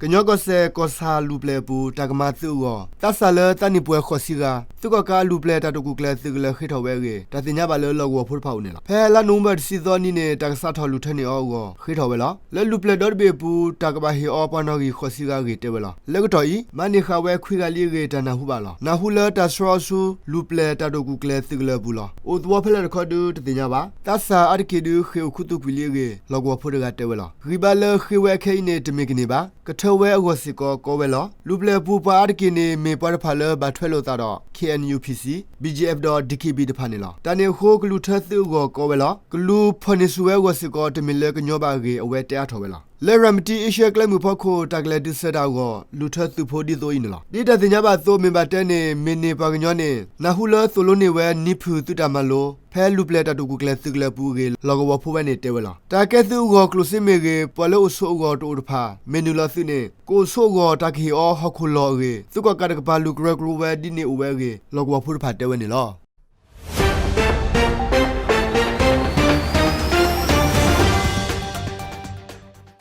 ကညီကီၢ်စဲၣ် ကီၢ်ဆၣ်လူၢ်ပျဲၢ်အပူၤ တၢ်ကမၤသုးအဂီၢ် သးစၢ်လၢသးနံၣ်ပှဲၤဃိးဆံဂၤ သုးကီၣ်ကးအလူၢ်ပျဲၢ်တၢ်တိာ်ကူၣ်ကျဲၤသုးကလၢၤဃ့ထီၣ်ဝဲအဂ့ၢ် တၢ်သ့ၣ်ညါဘၣ်လၢလီၢ်ကဝီၤဖိတဖၣ်အအိၣ်န့ၣ်လီၤ. ဖဲလါနိၣ်ဝ့ဘၢၣ်တဆံသီနံၤန့ၣ် တၢ်ကစးထီၣ်လူၤထၢန့ၢ်အီၤအဂီၢ် ဃ့ထီၣ်ဝဲလီၤ. လၢလူၢ်ပျဲၢ်ဒီတဘ့ၣ်အပူၤ တၢ်ကဘၣ်ဟ့ၣ်အီၤပှၤနီၣ်ဂံၢ်ဃိးဆံဂၤအဂ့ၢ်တဲဝဲလီၤ. လၢကတီၢ်အံၤ မၤန့ၢ်ဃာ်ဝဲခွံဂၤလံအဂ့ၢ် တၢ်နၢ်ဟူဘၣ်လီၤ. နၢ်ဟူလၢတၢ်ဆှၢအီၤဆူ လူၢ်ပျဲၢ်တၢ်တိာ်ကူၣ်ကျဲၤသုးကလၢၤအပူၤလီၤ. အိၣ်သဝီဖဲလဲၣ်တခီဒုး တသ့ၣ်ညါဘၣ်. သးစၢ်အါတက့ၢ်ဒုး ဃ့ၢ်အိၣ်ခူသူၣ်ကွံာ်လံအဂ့ၢ် လီၢ်ကဝီၤဖိတဂၤတဲဝဲလီၤ. ဂံၢ်ဘါလၢဃ့ဝဲအခဲအံၤန့ၣ် တမ့ၢ်ကန့ၢ်ဘၣ်. ကထၢဝဲအဂီၢ်စ့ၢ်ကီးကီဝဲလီၤ. လူၢ်ပျဲၢ်အပူၤပှၤအါတက့ၢ်န့ၣ် မ့ၢ်ပှၤတဖၣ်လၢဘၣ်ထွဲလိာ်သးဒီး KNU PC, BGF ဒီး DKB တဖၣ်န့ၣ်လီၤ. တၢ်န့ၣ်အဃိ ကလူၤထၢသုးအဂီၢ်ကီဝဲလီၤ. ကလူၤဖီၣ်န့ၢ်ဆူၣ်ဝဲအဂီၢ်စ့ၢ်ကီး တမ့ၢ်လၢကညီဘၣ်အဂ့ၢ် အဝဲတဲအါထီၣ်ဝဲလီၤ. လၢရၤမတံအ့ရှၢၣ်ကျဲမုၢ်ဖီခိၣ် တၢ်ကလဲၤဒုးဆၢတၢ်အဂီၢ် လူၤထၢသုးဖိဒ်သိးအံၤန့ၣ်လီၤ. ဒ်တၢ်သ့ၣ်ညါဘၣ်အသိး မ့ၢ်ဘၣ်တဲန့ၣ် မ့ၢ်န့ၢ်ပှၤကညီန့ၣ် နၢ်ဟူလၢသိၣ်လိန့ၢ်ဝဲနံၤဖုၣ်သုးတၢ်မၤလိ ဖဲလူၢ်ပျဲၢ်တၢ်တိာ်ကူၣ်ကျဲၤသုးကလၢၤအပူၤအဂ့ၢ် လီၢ်ကဝီၤဖိဝဲန့ၣ်တဲဝဲလီၤ. တၢ်ကဲသုးအဂီၢ်ကျိၣ်စ့မ့ၢ်ဂ့ၤ ပှၤလၢအိၣ်ဆိးအဂီၢ်တအိၣ်တဖၣ် မ့ၢ်နုာ်လီၤသုးန့ၣ် ကအိၣ်ဆိးအဂီၢ် တၢ်ကဟ့ၣ်အီၤဟီၣ်ခိၣ်လီၢ်အဂ့ၢ် သုးကီၣ်ကးတကပၤ လူၤကရၢကရိဝဲဒ်န့ၣ်အိၣ်ဝဲအဂ့ၢ် လီၢ်ကဝီၤဖိတဖၣ်တဲဝဲန့ၣ်လီၤ.